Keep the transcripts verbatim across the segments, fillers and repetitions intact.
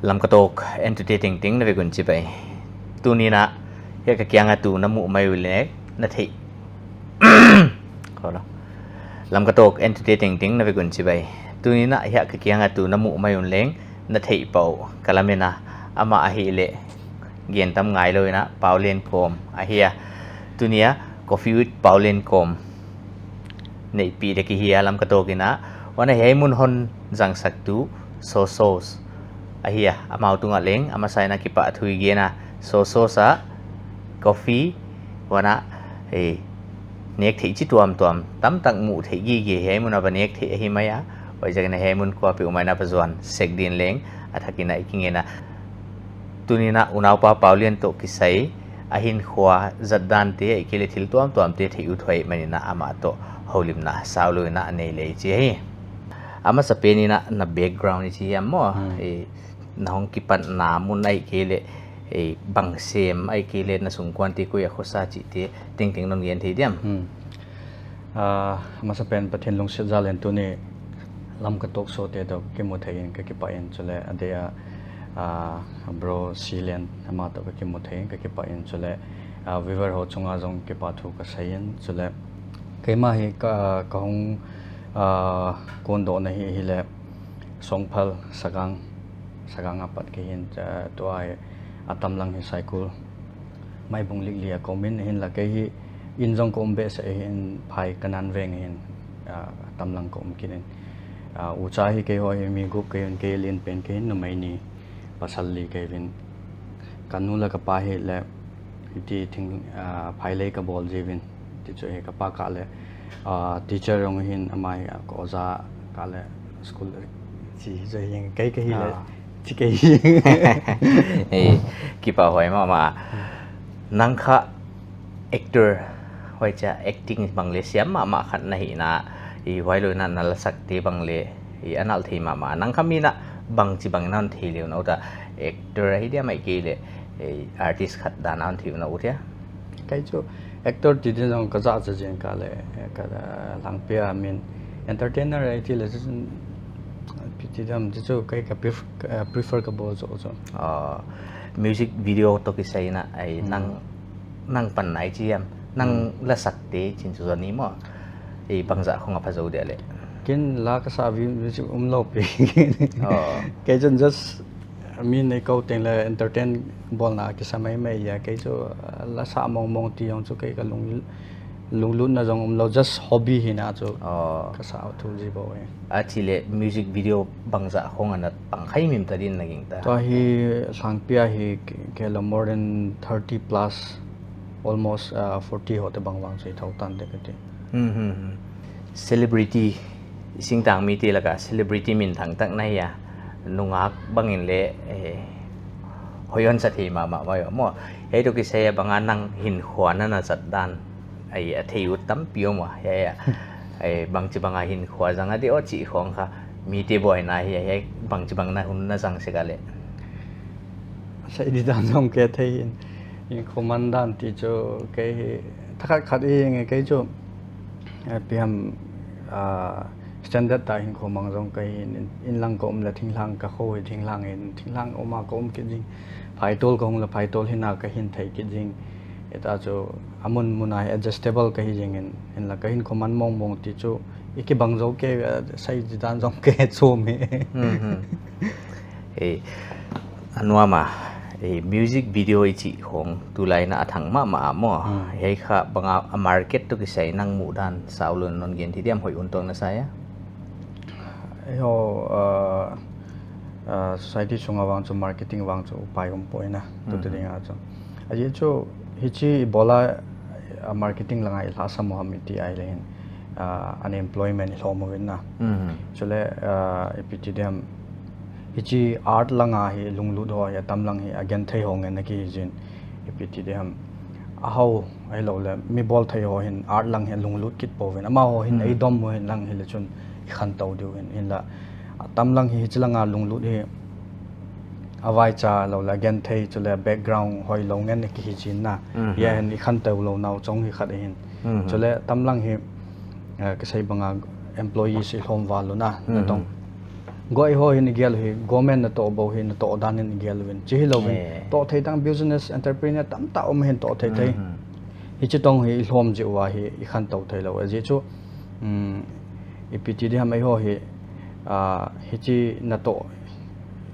Lamka Talk entute tengteng na vek un chibai. Tuni'n hiai ka kiang a tu na muh mai uleng na theih. Kolo. Lamka Talk entute tengteng na vek un chibai. Tuni'n hiai ka kiang a tu na muh mai uleng na theih pah uh ka lamen a, amah ahihleh gen tam ngailou in a Paulen Kom ahi a. Tuni a Coffee with Paulen Kom neihpih dek i hi a Lamka Talk in a. Huan a hiai mun hon zangsaktu Sosos ahi a, amau tungah leng a masa in a kipahthu i gen a. Sosos a coffee huan a, eh, nek theih chi tuamtuam tamtak muh theih gige hiai mun a va nek theih ahi mai a. Huaiziakin a hiai mun kuapeuh mai in a va zuan sek ding leng a thak in a i kingen a. Tuni'n unaupa Paulen toh kisai a hinkhua zatdante ahihkeileh thil tuamtuamte theih uthuai man in a amah toh houlimna saulou in a nei lei chi hi. A masapen in a na background i chi hiam maw? Hmm. Eh, na hong kipatna mun ahihkeileh, eh, bang sem ahihkeileh na sungkuante koi a khosa chihte tengteng non gen thei diam? Hmm. Ah, a masapen Pathian lungsiat jal in tuni Lamka Talk show te toh kimu thei in ka kipah in chuleh a dia, ah, bro Silen amah toh ka kimu thei in ka kipah in chuleh, ah, viewer ho chunga zong kipahthu ka sa in chuleh keimah hi ka, ka hong, ah, kon doh na hi hileh Songphal Sagang, Sagang apat ka hi in, ah, tua a tamlang hi Saikul Maibung Likli a ka om in, hinla kei hi inn zong ka om behseh hi in, phai Kanan veng hi in, ah, tamlang ka om kit in. Ah, ucha hi kei ho hi mi guk ka hi in, kei lianpen ka hi in, numei nih, pasal li ka hi in. Ka nu leh ka pa hileh, hiti thing, ah, phailei ka bawl zi in. Ti chu hi ka pa ka leh, ah, teacher zong hi in, amah hi, ah, ka oja ka leh school chi zai hi in, kei ka hi leh, Ah. chi kei hi. Eh, kipahhuai mahmah. Hmm. Nang kha actor, huai chia acting bang leh siam mahmah khat na hi in a, i huailou in a na lasakte bang leh, i a nalh thei mahmah. Nang kha mi in a bangchibang in a hon thei leh uh na ut a, actor ahi diam ahihkeileh, eh, artist khat dan a hon thei uh na ut hia? Kei chu actor ti ding zong ka zat zat zing ka leh, eh, ka, eh, Lamka a min entertainer ahi ti leh chu, pi ti dam ti chu kei ka pref-, eh, prefer ka bawl zaw chu. Ah, music video toh kisai in a, ai Hmm. nang, nang panna i chi hiam, nang Hmm. lasakte chin chu zoni maw. I bangzah khong a pha zou dia leh. Ken la ka sa vi music umlou pi. Oh. Kei chun just mi nei kou teng leh entertain bawlna kisa maimai a, kei chu, uh, lasa mongmong ti zong chu kei ka lung, lunglutna zong umlou, just hobby hi in a chu Oh. ka sa thu zi bou hi. A chih leh music video bangzah khong a na pang kha himhim ta ding na gingta? Tua hi Lamka a hi ke-, kei leh more than thirty plus, almost, uh, forty hote bang vang chu i thou tan dek ka ti. Hmm, hmm, hmm. Celebrity, i singtang mite laka celebrity minthang tak na hi a, nungak bangin leh, eh, hoih hon sa thei mahmah mai maw. Hiai toh kisai a bang a nang hinkhua na na zat dan, ai a thei ut tampi om a, hiai a. Ai bangchibang a hinkhua zang a di aw chih khong kha, mite buaina hi a, hiai bangchibang na hun na zang sek a leh. Sa di dan zong kei thei in, hinkhua man dan ti chu kei hi, thakhat khat hi nge kei chu, eh, pi hiam, ah, standard ta hinkhua mang zong ka hi in, inn lang ka om leh thinglhang ka kho hi thinglhang in, thinglhang om a ka om kit zing, phaitawl ka hong leh phaitawl hi in a ka hin thei kit zing, hita chu a mun mun a hi adjustable ka hi zing in, hinla ka hinkhua man mongmong ti chu, i kibang zou kei, eh, sa di dan zong kei chu mi. Hmm, hmm. Eh, a nuam a, eh, music video i chih khong tulai in a thang mahmah a maw. Hmm. Hiai kha bang a, a market toh kisai nang muhdan saulou in non gen thei diam, hoih un tuak na sa hia? Eiho, uh, uh, society sunga vang chu marketing vang chu upai um poi na, tu Hmm. te ding a chu. A chih chu, hichi i bawl a, uh, marketing langa i lhasam uh ham i ti ai leh hin, uh, unemployment i lawm uh in a. Hmm. Chuleh, uh, ipi ti diam, hichi art langa hi lunglut ho hi a tamlang hi a genthei ho ngen a ki hi zin. Ipi ti diam, a hau, ahilouleh, mi bawl thei ho hin art lang hi a lunglut kit pou in. Amah ho hin, Hmm. ei dom uh hin lang hi leh chun, i khantou di uh hin, hinla, a tamlang hi, hichi langa lunglut hi, a vaicha lou leh, a genthei chuleh, background hoihlou ngen a ki hi zin na. Hmm. Hiai hin i khantou lou nau chong hi khat ahi in. Hmm. Chuleh, tamlang hi, eh, ka sei bang a employees i lawm val uh na, na Mhm. dong. Goi ho hi i gel hi, government na toh bou hi, na toh dan in i gel uvin. Chi hilou vin. Eh. Toh thei tang business entrepreneur tamtah om hi'n toh thei thei. Mhm. Hichi tong hi i lawm jeh ua hi i khantou theilou. Ajeh chu, um, ipi ti di ham ei ho hi, ah, hichi na toh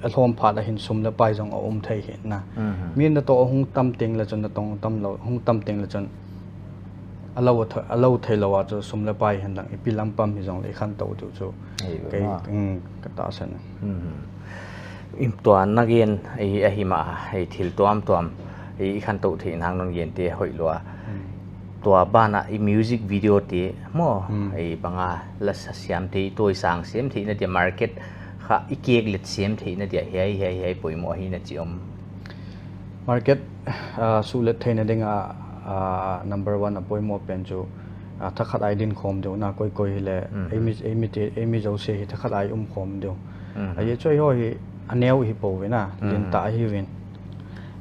a lawm phat a hin sum leh pai zong a um thei hi na. Mhm. Mi na toh hong tam teng leh chun na tong tam lou, hong tam teng leh chun a lou a th-, a lou theilou a chu sum leh pai hen lang ipi lam pam hi zong leh i khantou diu chu. Ei, kei, ma. Um, ka tahsan. Mhm. Tua na gen, ei, ahi mah, ei, thil tuamtuam, ei, i khantou theih nang non gen te hoih lua. Hmm. Tua ban ah i music video te maw, hmm, ei, bang a la sa siam thei, toh i sang siam theihna dia market kha i kek let siam theihna dia hiai, hiai, hiai poimoh hi na chi om. Market, ah, suhlet theihna ding a, ah, number one a poimoh pen chu, ah, thakhat a i din khawm diu na koi koi hileh, mhm, ei mi, ei mi te, ei mi zosia hi thakhat a i um khawm diu. Mhm. Ajeh chu ei ho hi a neu hi pou vin a, mhm, din ta hi vin.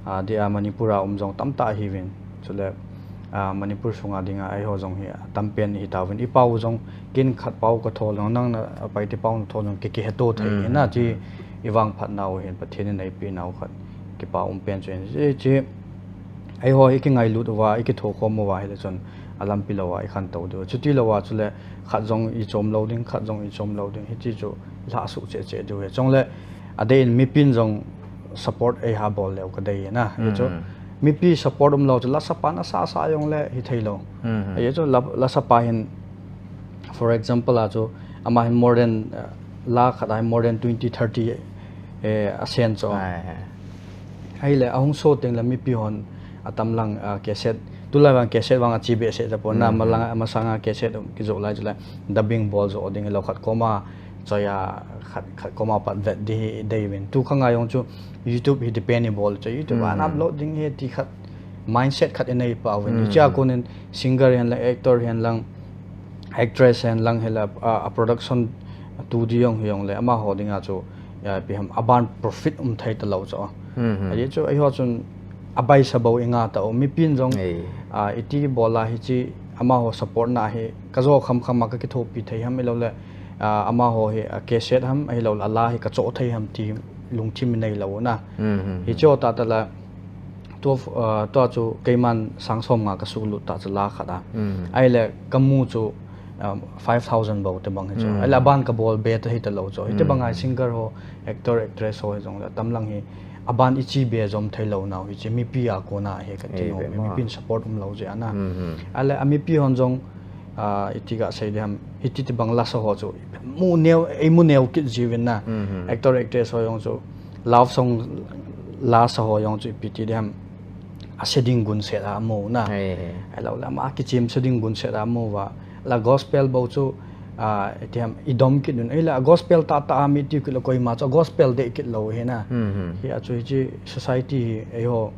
Ah, dia Manipur a um zong tamtah hi vin. Chuleh, ah, Manipur sung a ding a ei ho zong hi a tam pen hi ta vin. I pau zong kin khat pau ka thawl zong nang na Paite pau na thawl zong ke ke he to thei, mhm, na chi, mhm, i vangphat nau hin Pathian in ei pi nau khat. Kipa um pen chu in. Chi, chi, ei ho i kingailut ua, i kithukhawm ua hileh chun a lampi lou a i khantou diu. Chuti lou a chuleh khat zong i chawm lou ding, khat zong i chawm lou ding. Hichi chu la suh cheh cheh diu hi. Chong leh a dei in mipi'n zong support ei ha bawl leu ka dei na. Hichu, mm, mipi support um lou chu la sa pan a sa sa zong leh hi theilou. Mm. Hichu la, la sa pa hin, for example a chu, ama hin more than, uh, la khat a hin more than twenty, thirty, eh, a sen chu. Ai, ai. Ahihleh a hong show teng leh mipi hon a tam lang, ah, cassette. Tulai vang cassette vang a chi behseh ta pon na, mm, ma lang, masang a cassette, um, kizoh lai chuleh dubbing bawl zoh ding lou khat koma, choi a khat, khat koma pat vet di hi dei vin. Tu kha ngai ong chu YouTube hi depend i bawl chu. YouTube a, mm, upload ding hi ti khat mindset khat i nei pah uvin. Mm. Chia kon in singer hi'n lang, actor hi'n lang, actress hi'n lang hileh, ah, a production tu di ong hi ong leh, ama ho ding a chu, ya, ipi ham, a ban profit um thei ta lou chu. Mhm. Ajeh chu, ei ho chun a bai sa bou i nga ta u, mipi'n zong, ei, ah, i ti bawl a hichi, ama ho support na hi, ka zaw kham kham a ka kithopi thei ham i lou leh, ah, ama ho hi, ah, cassette ham, ei lou leh a la hi ka choh thei ham ti lungthim i nei lou na. Mhm. Hichi ho ta ta la, Tua, uh, tua chu keiman sang sawm nga ka suklut ta chu la khat a. Mm. Ahihleh ka mu chu, um, five thousand bou te bang hi chu. Mm. Ahihleh a ban ka bawl be ta hi ta lou chu. Hite, mm, bang a singer ho, actor, actress ho hi zong leh tam lang hi. A ban i chi be zom thei lou nau hi chi mipi a kona hi ka ti, ei, nau, be mi, ma, mipi'n support um lou jeh a na. Mm-hmm. Ahihleh a mipi hon zong, ah, i ti ka sei di ham, hiti ti bang la sa ho chu, mu neu, ei mu neu kit ziu vin na. Mhm. Actor, actress ho zong chu, love song la sa ho zong chu, ipi ti di ham, a setting gun set a mu na. Hei, hei. Ahihlou leh, ama kichim setting gun set a mu va. La gospel bou chu, ah, i ti ham, i dom kit un. Ahihleh, gospel ta ta a mi ti kit lou koima chu, gospel deih kit lou hi na. Mhm. Hi a chu hichi society hi, ei ho,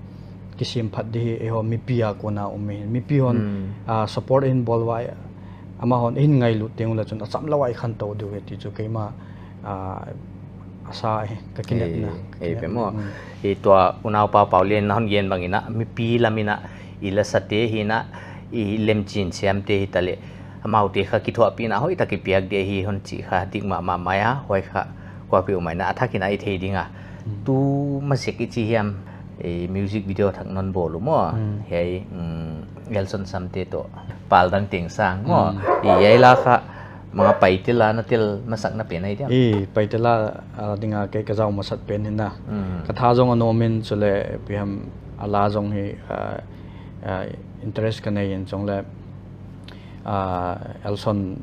kisim phat di hi, ei ho mipi a kona um hi. Mipi hon, hmm, ah, support in bawl ua, ama hon in ngailut teng ula chun a cham lou a i khantou diu hi ti chu keima, ah, asa hi ka kinepna, ei, ka kinepna, ei, pe maw. Hmm. I tua unau pa Pau Lian na hon gen bang in a, mipi lam in a, i la sa te hi na, i lemchin siam te hi ta leh, amau te kha kithuahpihna hoih tak i piak di hi hon chi kha dik mahmah mai a, huai kha, kuapeuh mai na a thak in a i thei ding a. Hmm. Tu masek i chi hiam, eh, music video thak non bawl u maw. Hmm. Hiai, mm, Elson Samte toh Pal Dang Teng Sang maw. Hmm. I hiai la kha, manga Paite la na tel masak na pen ai diam. I Paite la, ah, ding a kei ka zau masak pen hi na. Hmm. Ka tha zong a nuam in chuleh ipi ham a la zong hi, ah, ah, interest ka nei in chong leh, ah, Elson,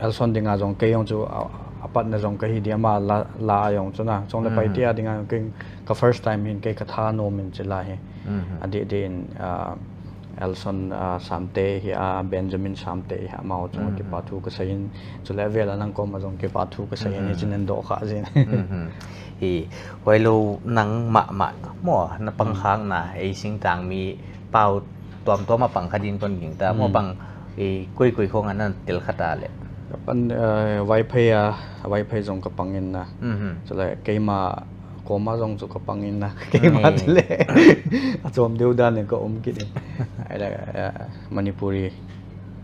Elson ding a zong kei zong chu, ah, a patna zong ka hi di ama la, la zong chu na. Chong leh, mm, Paite a ding a kei ka first time hin kei ka tha nuam in chi la hi. Mhm. A di di in, ah, Elson, ah, Samte hi a, Benjamin Samte hi a, amau chung, mhm, kipa thu ka sa in. Chuleh vel a nang koma zong kipa thu ka sa in, mhm, hi chin en do kha zin. Mhm. Hi, huai lou nang mahmah maw, na pang, mm, khak na, ei singtang mi pau tuamtuam a pang kha din kon ging ta, maw, mm, bang, eh, koi koi khong a na tel kha ta leh. Ka pan, eh, Vaiphei a, Vaiphei zong ka pang in na. Mhm. Chuleh keima koma zong chu ka pang in na. Keima, mm, te leh. A chom deuh dan in ka om kit in. Ahihleh, eh, Manipuri.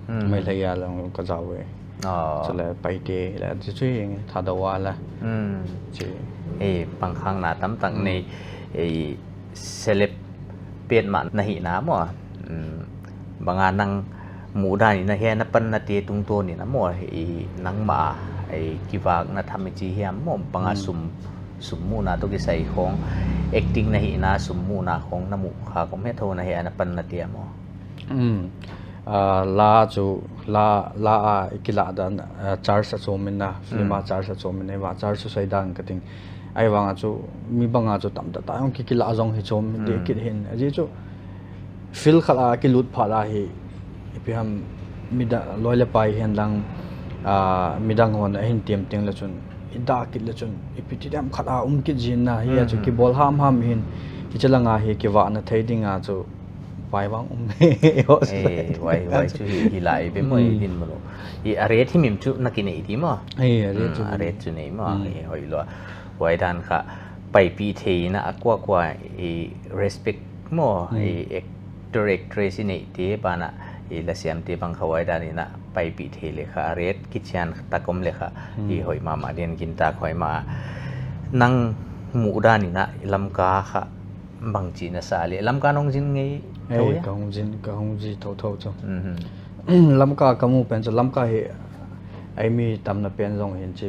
Mhm. Meghalaya zong ka zau e. Aw. Chule Paite la, chu chu hi Thadou a la. Hmm. Chi. Eh, pangkhakna tamtak nei, eh, celeb petmah na hihna maw. Hmm. Bang a nang muhdan in a hiai na panna te tungtawn in a maw, eh, nangmah a, eh, kivakna tham i chi hiam maw, bang a sum, sum muhna toh kisai khong, acting na hihna sum muhna khong na muh kha khong he tho na hiai na panna te a maw. Hmm. Ah, la chu, la, la a i kilah dan, ah, charge a chom in a, film a charge a chom in a, va charge chu saidan ka ting. Ahihvang a chu, mi bang a chu tamtak tak hong ki, kilah zong hi chom deuh kit hi in. A zi chu, field khat a kilut phat a hi, ipi ham midang, loi le pai hi'n lang, ah, midang hon a hin tiam teng le chun, i dah kit le chun, ipi ti diam khat a um kit zin na, hi a chu kibawl hamham hi in, hichi lang a hi kivakna thei ding a chu, vai vang um. Eh, vai, vai chu hi, hi lai be maw, i din maw. I a rate hi mim chu na ki nei di maw. Eh, a rate chu nei maw. Eh, hoih lua. Huai dan kha paipih theihna a kuakua i respect maw, i actor, actress i neite ban a, i lasiamte bang kha huai dan in a paipih thei le kha a rate kichian tak om le kha, i hoih mahmah ding, gintak hoih mah. Nang muhdan in a Lamka kha bangchi na sa le, Lamka nong zin ngei tho hia? Ka hong zin, ka hong zi thotho chu. Lamka ka mu pen chu, Lamka hi ei mi tamna pen zong hin chi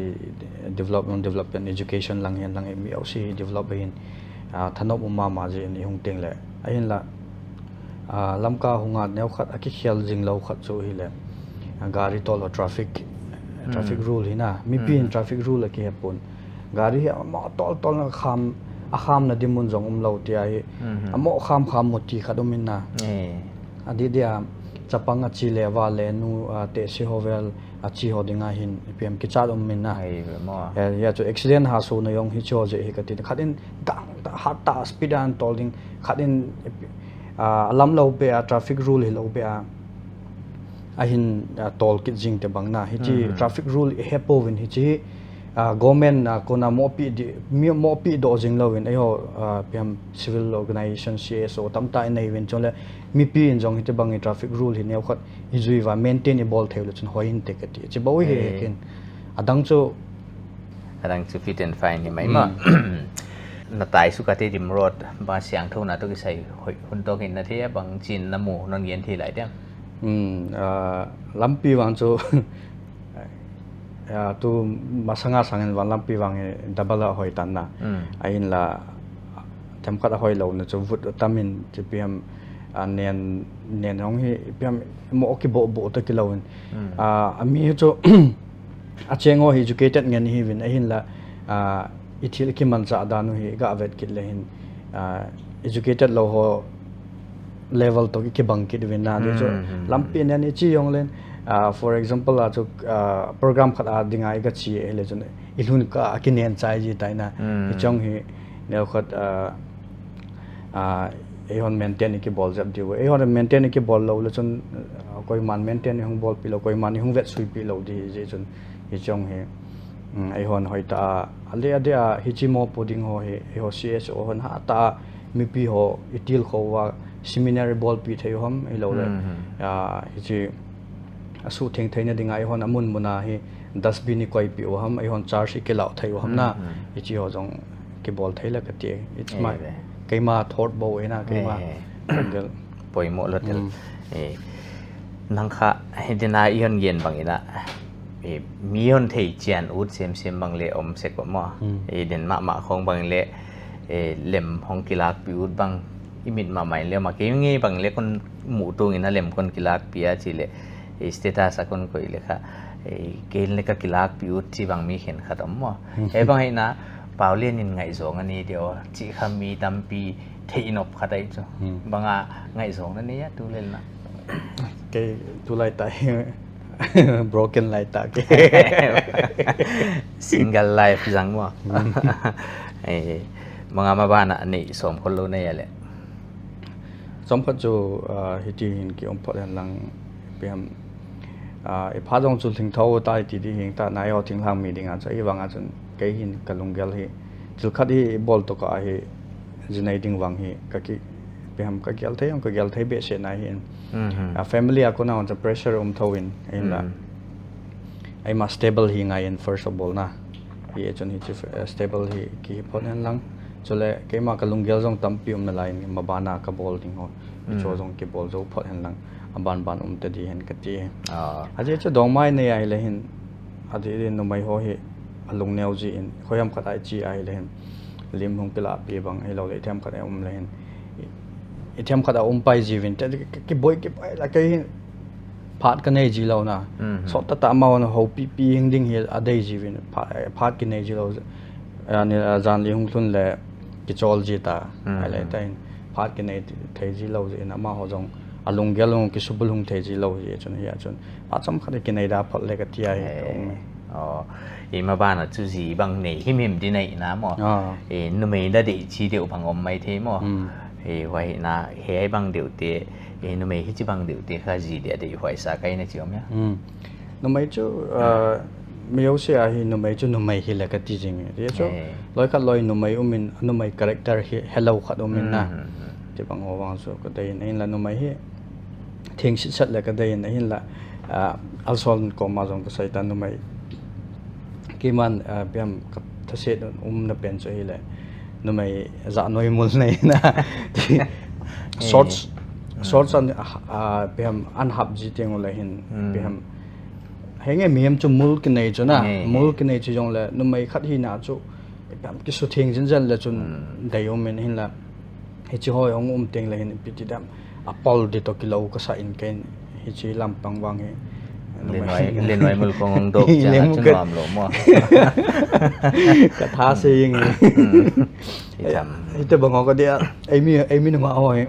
develop, development, education lang hi'n lang ei mi au si develop hin, ah, thanop um mahmah zin i hong teng le. Ahin la, ah, Lamka hong a neu khat a kikhial zing lou khat chu hi le, ah, gari tol traffic, traffic rule hi na. Mipi in traffic rule a kihepun. Gari hi a mawh toltol na kham, a khamna di mun zong um lou tia hi. A mawh khamkham maw ti khat um in na. A di dia, chapang a chi le va le nu, a te si ho vel a chi ho ding a hin, ipi ham kichat um in na. Hia chu accident ha su na yong hi cho ze hi ka ti. Khat in gang ta, hat ta speed an tol ding. Khat in, ah, a lam lou be a, traffic rule hi lou be a. A hin, ah, tol kit zing te bang na. Hichi traffic rule i he pouvin hichi, ah, government na kona mawhpih di, mi, mawhpih doh zing lou in, ei ho, ah, ipi ham civil organization, C S O, tamtak i nei vin chun le, mipi in zong hiti bang i traffic rule hi neu khat, i zui va maintain i bawl thei le chun hoih in te ka ti. Chi bou hi kin. A dang chu, a dang chu fit and fine hi mai maw. Na tai su ka te dim road, ba siangthou na toh kisai hoih hun toh kin na thei a bang chin na mu non gen thei lai diam. Hmm, ah, lampi vang chu, ah, tu masanga sangin vang lampi vang hi double a hoih tan na. Ahin la, themkhat a hoih lou na chu vut tam in, chi ipi ham, ah, nen, nen hong hi, ipi ham, mawh kibohboh ta ki lou in. Ah, a mi chu, a cheng ho hi educated ngen hi vin, ahin la, ah, i thil kimanchah dan uh hi gah vet kit le hin, ah, educated lou ho level toh kibang kit vin na, di chu lampi nen i chi yong len, ah, for example, a chu, ah, program khat a ding a i ka chi e le chun, i lun ka a kinen chai ji tai na, i chong hi, neu khat, ah, ah, ei hon maintain i kibawl zep di uh. Ei hon maintain i kibawl lou le chun, ah, koiman maintain i hong bawlpih lou, koiman i hong vetsuipih lou di hi zi chun, hi chong hi. Hmm, ei hon hoih ta a, a le a dia, hichi mawhpuh ding ho hi, ei ho C S O hon hat ta a, mipi ho, i tilkhou a, seminar i bawlpih thei uh ham, hi lou le. Ah, hichi, a suh thengtheina ding a, ei hon a munmun a hi, dustbin i koipih uh ham, ei hon charge i kilau thei uh ham na, hichi ho zong kibawl thei le ka ti. It's my, keima thought bou e na, keima. Poimoh lua tel. Eh, nang kha, hi din a i hon gen bang in a, eh, mi hon thei chian ut semsem bang le om sek uh maw. Eh, den mahmah khong bang le, eh, lem hong kilakpih ut bang, i mit mahmah in le ma kei ngei bang le kon muh tung in a lem kon kilakpih a chi le, eh, status a kon koih le kha, eh, kei le ka kilakpih ut chi bang mi khenkhat om maw. Eh, bang hi na, Pau Lian in ngaihzawng a nei di aw, chi kha mi tampi theihnop khat ahi chu. Bang a ngaihzawng na nei a tu lel na. Kei tulai ta hi broken lai ta kei. Single life zang maw. Eh, bang a ma ban a nei sawm khol lou nei a le. Sawm khat chu, ah, hiti hin ki om phot hen lang ipi ham, ah, i pha zong chu thingthou ta i ti di hing ta nai ho thinglhang mi ding a chu, ahihvang a chun kei hin ka lunggel hi thil khat hi bawl toh ka hi zinei ding vang hi ka ki, ipi ham ka gel thei, ka gel thei behseh na hi in. Ah, family a kona hon chu pressure um thou in, ahin la. Eimah stable hi ngai in first of all na. Hichun hichi, eh, stable hi kihi phot hen lang. Chule keimah ka lunggel zong tampi om nalai in maban a ka bawl ding ho. Hicho zong kibawl zou phot hen lang. A banban om ta di hen ka ti. Ah. Ajeh chu dawngmai nei ahih leh hin. Adih dih numei ho hi a lungneu zi in. Khohiam khat a i chi ahih leh hin. Lim hong kila pi bang hi lo leh i themkhat a om leh hin. I, i themkhat a om pai zi vin. Te ki, ki boi ki pai la kei hin. Phat ka nei zi lo na. Sawt ta ta mau na ho pi pi hing ding hi a dei zi vin. Phat, phat ki nei zi lo. A ni, a zan li hong hlun leh ki chawl zi ta. Ai leh ta in. Phat ki nei thei zi lo zi in amaho zong. A lunggel hong ki subul hong thei zi lo zi chun hi a chun. Phat chom khat ki nei da phot leh ka ti a hi ka um e. Oh, i maban a chu zi bang nei himhim di nei na maw. Ah. Eh, numei na deih chi deuh bang om mai thei maw. Hmm. Eh, huai na hiai bang deuh te, eh, numei hichi bang deuh te kha zi dia deih huai sa kai na chi om ya. Hmm. Numei chu, ah, mi ose a hi numei chu numei hi leh ka ti zing e. Tia chu, eh, loi khat loi numei um in, numei character hi, hello khat um in na. Hmm, hmm, hmm. Ti bang ho vang chu ka deih in, in la numei hi. Thing sit sat leh ka deih in, ahin la, ah, alson koma zong ka sai ta numei. Kiman, ah, biam ka thaset um na pen chu hi leh. Numei za noi mul nei na. Shorts, eh, shorts an, ah, biam an hap zi teng u leh hin, hmm, biam. Henge mihem chu mul ki nei chu na, eh, mul ki nei chu zong leh, numei khat hi na chu, biam ki su thing zin zan leh chun, hmm, dei um in hin la. Hichi hoi hong um teng leh hin piti dam. A pawl di toh ki lo ka sa in ken hichi lam pang vang hi. Lenoi, lenoi mul kong hong dok chiang a chu nuam lo maw. Ka tha se ing. Hmm. I tham. Hite bang ho ka dia. Ei mi, ei mi nunga hoi.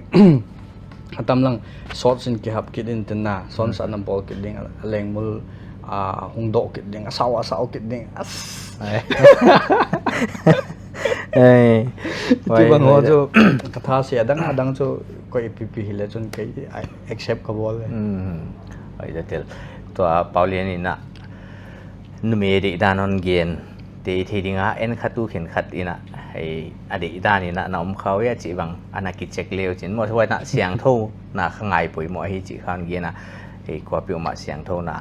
A tam lang sawt sin ki hap kit in ten na. Sawt sa na bawl kit ding. A leng mul, a hong dok kit ding. A sau, a sau kit ding. As. Ai. Ai. Ti bang ho chu ka tha se a dang a dang chu koi pi pi hi leh chun kei ai accept ka bawl e. Hmm. Ai da tel. Tua Paulian in a numei deih dan hon gen te thei ding a en khat u khen khat in a ai a deih dan in a na om khau ya chi bang ana ki check leu chin maw huai na siangthou na kha ngai poimoh hi chi khan gen a ei kuapi um a siangthou na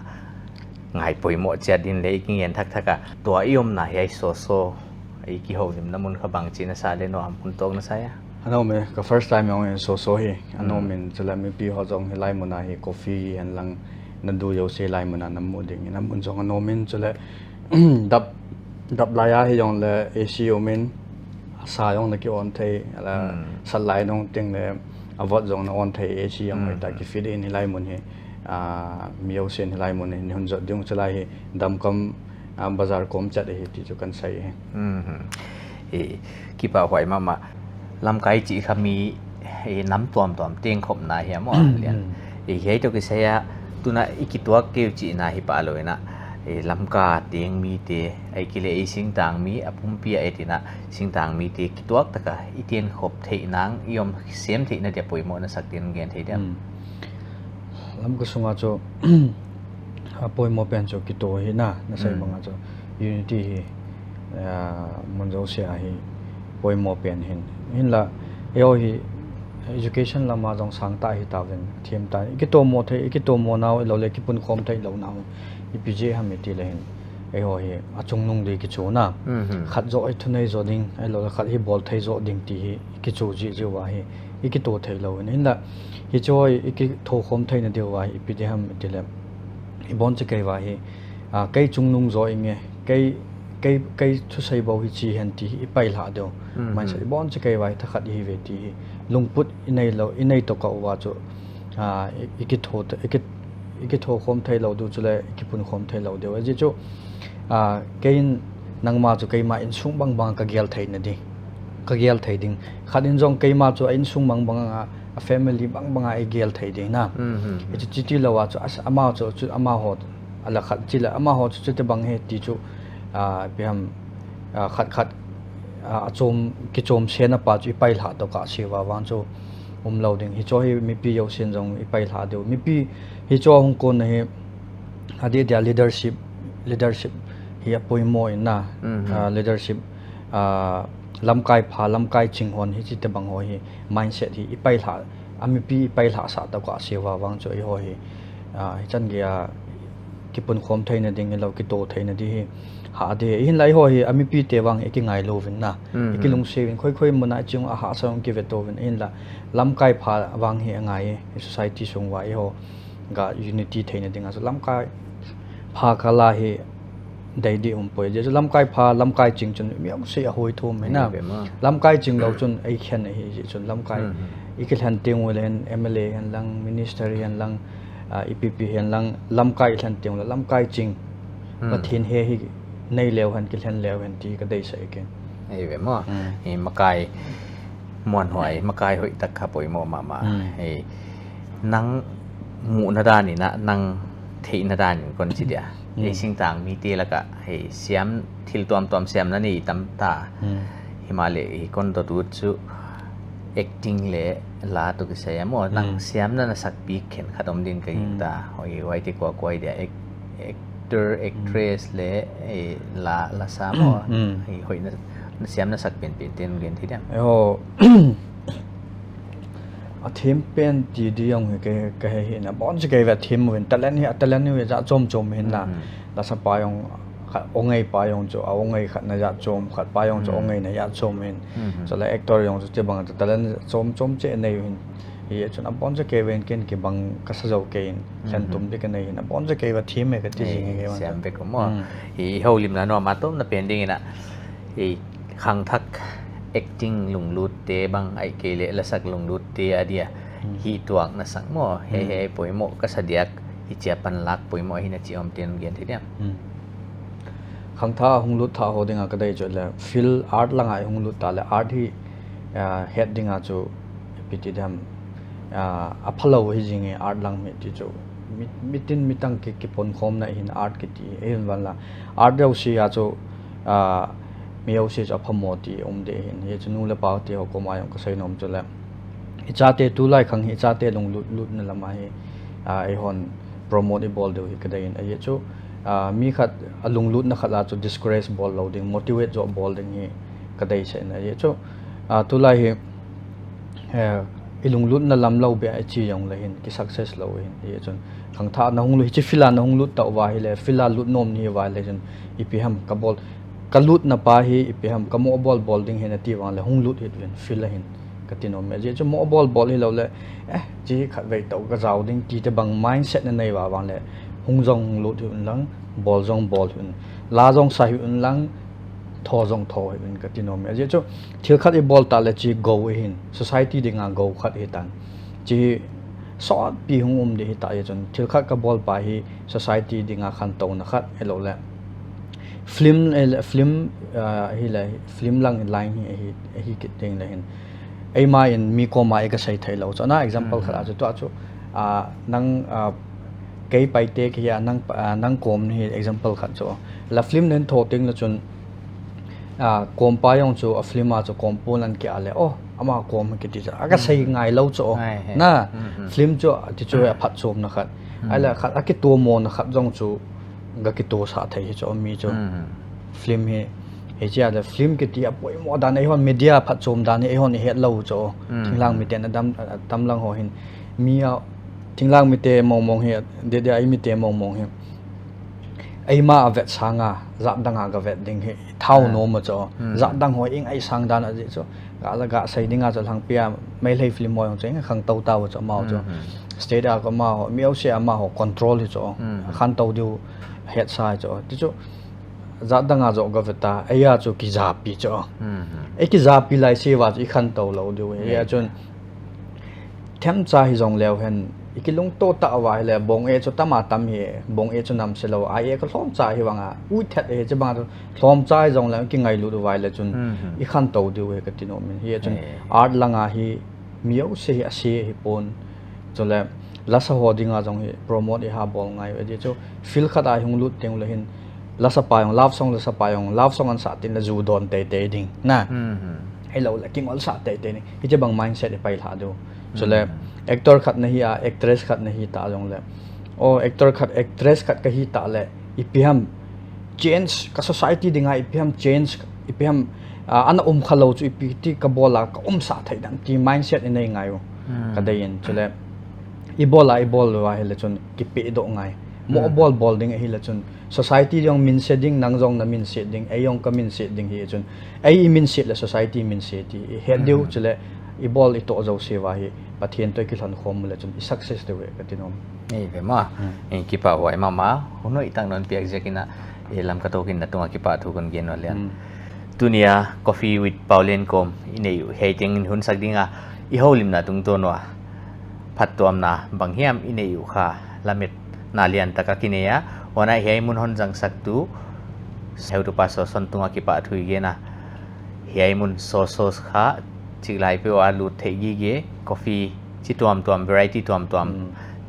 ngai poimoh chiat din leh i ki ngen thak thak a tua i om na hiai so so I kihoulimna mun kha bangchi na sa leh nuam kun tawk na sa hia? A nuam e, ka first time hong en so so hi. A nuam in chuleh mipi ho zong hilai mun a hi coffee hen lang na du yo se lai mun a na mu ding. Na mun zong a nuam in chuleh dap, dap lai a hi zong leh A C om in a sa zong na ki on thei, a la sat lai nong teng leh a vot zong na on thei A C zong hoi ta ki fit in hilai mun hi. Ah, mi yo sen hilai mun hi hun zot ding chulai hi dam kam ah, bazar kom chat hi ti chu kan sai hi. Mhm. Eh, kipahhuai mahmah. Lamkai chih kha mi, eh, nam tuamtuam teng khop na hi a maw, Lian. Eh, hiai toh kisai a, tuna i kituak keu chihna hi pah lou in a, eh, Lamka teng mite, ahihkeileh i singtang mi, a pumpi a et in a, singtang mite kituak taka, i ten khop theih nang, i om sem theihna dia poimoh na sak tin gen thei diam. Lamka sunga chu, a poimoh pen chu kituak hi na, na sai bang a chu unity hi, ah, mun zosia hi poimoh pen hin. Hinla, eiho hi education lama zong sang ta hi ta ven, thiam ta. I kituak maw thei, i kituak maw nau, i lou leh kipunkhawm theih lou nau. I P J ham i ti leh hin. Eiho hi, a chungnung di kichu na. Khat zoh hi thunei zoh ding, ei lou leh khat hi bawl thei zoh ding ti hi, kichu zihziah uh a hi. I kituak theih lou in. Hinla, hichu hi i kithukhawm theihna diu a hi, i P D M i ti leh. I bon chi kei ua hi. Ah, kei chungnung zaw i nge, kei, kei, kei thusei bou hi chi hen ti hi i paihlah diu. Mindset i bon chi kei ua hi thakhat i hi ve ti hi. Lungput i nei lou, i nei toh ka ua chu. Ah, i, i kithu, i ki, i kithukhawm theih lou diu chuleh, i kipunkhawm theih lou diu. Ajeh chu, ah, kei in nangmah chu keimah insung bangbang ka gel theihna di. Ka gel thei ding. Khat in zong keimah chu a insung bangbang a, a family bangbang a i gel thei ding na. Hichu chiti lou a chu, as-, amah chu, chu amah ho, a la khat chi leh, amah ho chu chiti bang hi ti chu, ah, ipi ham, ah, khat khat, ah, a chom, kichom sena pa chu i paihlah toh ka si ua vang chu um lou ding. Hichu hi mipi yo sen zong i paihlah diu. Mipi hichu hong kon na hi, a di dia leadership, leadership hi a poimoh in na, ah, leadership, ah, lamkai pha, lamkai ching hon hi chite bang ho hi, mindset hi, i paihlah, a mipi i paihlah sa toh ka si ua vang chu eiho hi, ah, hichan gei a, kipunkhawm theihna ding hilou, kitoh theihna ding hi hah di. Hinlah eiho hi a mipite vang i kingailou vin na. Mhm. I kilungsiat vin, khoikhoi mun ah chih a hahsa hong kivet tou vin. Hinlah lamkai pha vang hi a ngai, i society sung uah eiho gah unity theihna ding a chu lamkai pha kal a hi dai di om poi. Chu lamkai pha, lamkai ching chun mi hong si a hoi thum hi na. Hi ve maw. Lamkai ching lou chun ei khen hi chih chun lamkai. Mhm. I kilhen teng uleh hen M L A hen lang, minister hen lang, ah, I P P hen lang, lamkai i lhen teng uleh lamkai ching. Hmm. Pathian he hi nei leu hen, kilhen leu hen ti ka deihsak e. Hi ve maw. Hmm. Hi makai muanhuai, makai hoihtak kha poimoh mahmah. Hmm. Hi nang muhna dan in a, nang theihna dan in kon chi dia. Hmm. Ei singtang mite lak ah, hi siam thil tuamtuam siamna nei tam ta. Hmm. Himahleh hi kon dot ut chu acting leh la toh kisai a maw, nang Hmm. siamna na sakpi khenkhat om din ka gingta. Hmm. Hoi, huaite kua kua dia, ac-, actor, Hmm. actress leh, eh, la, lasa maw. Hmm. Hi hoih na, na siamna sak penpen ten gen thei diam. Eiho. A thim pen ti di hong hi ke, ka he hi na. Bon si ke ve thim uvin talent hi, a talent hi ve zah chom chom hin la. Hmm. Lasa pa hong khat, ong ei pa hong chu, a ong ei khat na zah chom, khat pa hong chu Hmm. ong ei na zah chom hin. Hmm. Chule actor hong chu chibang talent chom chom chih nei hin. Hi chun a bon zah kei ven ken kibang ka sa zou kei in, Hmm. hlen tum di ka nei hin. A bon zah kei va thim e ka ti Hi, zing e kei va. siam vek maw. Hmm. Hi houlimna nuam a tomna pen ding in a. Hi khangthak acting lunglut te bang ahihkeileh lasak lunglut te a dia. Hmm. Hi tuak na sak maw. He Hmm. he poimoh ka sa diak. Hi chia pan lak poimoh hi na chi om ten gen thei diam. Hmm. Khangthak a hong lut thak ho ding a ka deih chu leh field art lang a hong lut ta leh art hi, ah, het ding a chu ipi ti diam, ah, a phalou hi zing e art lang mi ti chu mi, mitin mitang ki, kipunkhawmna hin art kiti e hin van la art deuh si a chu, ah, mi deuh si chu a phamo ti om di hin hi chu nu leh pa te ho koma hong ka sei nom chu leh i chate tulai khang hi i chate lunglut lutna lam a hi, ah, eihon promote i bawl deuh hi ka deih in a hi chu, ah, mi khat a lunglutna khat a chu discourage bawl lou ding, motivate zoh bawl ding hi ka deihsak in a hi chu, ah, tulai hi, eh, i lunglutna lam lou beh a i chi zong leh hin ki success lou hin a hi chun khangthak na hong lut, hichi field a na hong lut ta uva hileh field a lut nom na hi uva leh chun ipi ham ka bawl ka lutna pa hi ipi ham ka mohbawl bawl ding hi na ti vang leh hong lut hit uvin field a hin ka ti nom e. A hi chu mohbawl bawl hilou leh, eh, chi khatvei tou ka zau ding ti te bang mindset na nei uva vang leh hong zong hong lut hit un lang, bawl zong bawl hit un, la zong sa hit un lang, thaw zong thaw hit un ka ti nom e. A hi chu thil khat i bawl ta leh chi gou i hin, society ding a gou khat hi tan. Chi sawtpi hong um di hi ta hi chun thil khat ka bawl pa hi society ding a khantouna khat hilou leh film, eh, film, ah, hileh film lang line hi, hi, hi kit ding leh hin. Eima in mi koma i ka sei theilou chu na example Hmm. khat a chu tua chu, ah, nang, ah, kei Paite kei a nang, ah, nang kom hi example khat chu. La film nen thaw teng leh chun, ah, kom pa hong chu a film a chu kom pun an kia leh, oh, ama kom kiti chu a ka sei Hmm. ngailou chu. Ai, he. Na, Hmm, hmm. film chu ti chu a phatchomna khat. Hmm. Ai la khat a kituahmawhna khat zong chu ga kituahsah thei hi chu mi chu. Hmm. Film hi, hichia leh film kiti a poimoh dan eihon media phatchom dan hi eihon i hetlou chu. Hmm. Thinglhang miten a dam, a tam lang ho hin. Mi a, thinglhang mite mongmong hi, dia dia i mite mongmong hi. Eima a vet sang a, zat dang a ga vet ding hi, thau Ah. nom a chu. Hmm. Zat dang ho i ngaisang dan a zi chu. Ga la ga sei ding a chu lhangpi a, Meitei film ho hong chu, khangtou ta u chu amau chu. Hmm. State a ko amau, mi deuh si amau control hi chu. Hmm. Khantou diu, hetsa chu. Ti chu, zat dang a zoh ga vet ta, ei a chu kizapi chu. Hmm. Ei kizapi lai si uva chu i khantou lou diu. Ei a Ei. chun, themcha hi zong leu hen, i kilungto ta uva hileh, bong e chu tam a tam hi, bong e chu nam se lou, ai e ka hlawmcha hi vang a, ui thet e chi bang a chu, hlawmcha hi zong leu, kingailut uva hileh chun, Hmm. i khantou diu hi ka ti nom in. Hi chun, Ei. art lang a hi, mi deuh si hi a si hi pon, chule, lasa ho ding a zong hi, promote i ha bawl ngai, a hi chu, field khat a hong lut teng leh hin, lasa pa hong, love song lasa pa hong, love song an sa teng leh zu dawn teitei ding, na. Hmm. Hilou leh, kingol sa teitei ding. Hichi bang mindset i pai lha diu. Chule, Hmm. actor khat na hi a, actress khat na hi ta zong leh. Oh, actor khat, actress khat ka hi ta leh, ipi ham change, ka society ding a ipi ham change, ipi ham, ah, ana um khalou chu ipi ti ka bawl a, ka um sa thei dan ti mindset i nei ngai u. Hmm. Ka deih in, chule, i bawl a, i bawl uva hileh chun kipehdoh ngai. Mo bol bol ding ahi leh chun society jong min se ding, nang jong na min se ding, ei jong ka min se ding hi chun. Ei i min se leh society min se ti i het diu, chule i bol i toh zosia hi Pathian toh i kilhon khawm leh chun i success deuh e ka ti nuam. Ei ve ma. Ei kipahhuai mahmah. Hun hoih tak non piak ziakin a, ei Lamka Talk in na tungah kipahthu kon gen nuam lian. Tunia Coffee with Paulen kom i nei uh hiai teng in hun sak ding a, i houlimna tungtawn ua phattuamna bang hiam i nei uh kha lametna lian tak a kinei a, huan a hiai mun hon zangsaktu heutupa Soson tungah kipahthu i gen a, hiai mun Soso kha chiklai peuh a lut theih gige, coffee chi tuamtuam, variety tuamtuam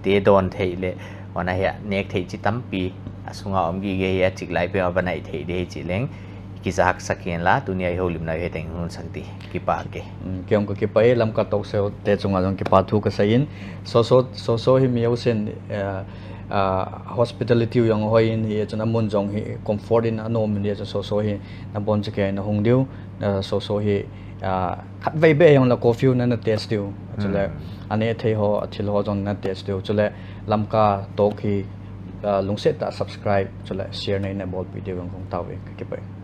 te dawn theih leh, huan a hiai nek theih chi tampi a sunga om gige hi a, chiklai peuh a va naih theih di hi chih leng kizahsak hen la, tunia i houlimna uh hiai teng in hun sak di. Kipak e. Kei jong ka kipak e, Lamka Talk seute chunga jong kipahthu ka sa in. Soso, Soso hi mi a usen, eh, ah, hospitality uh jong hoih in hi chun a mun jong hi comfort in a nuam in hi chun Soso hi na bon chike na hung diu, na Soso hi, ah, khatvei beh jong la coffee uh na na taste diu. Chule a neh theih ho, a thil ho jong na taste diu. Chule Lamka Talk hi, ah, lungset tah subscribe, chule share na na bolpih diu jong kong tau e, ka kipak e.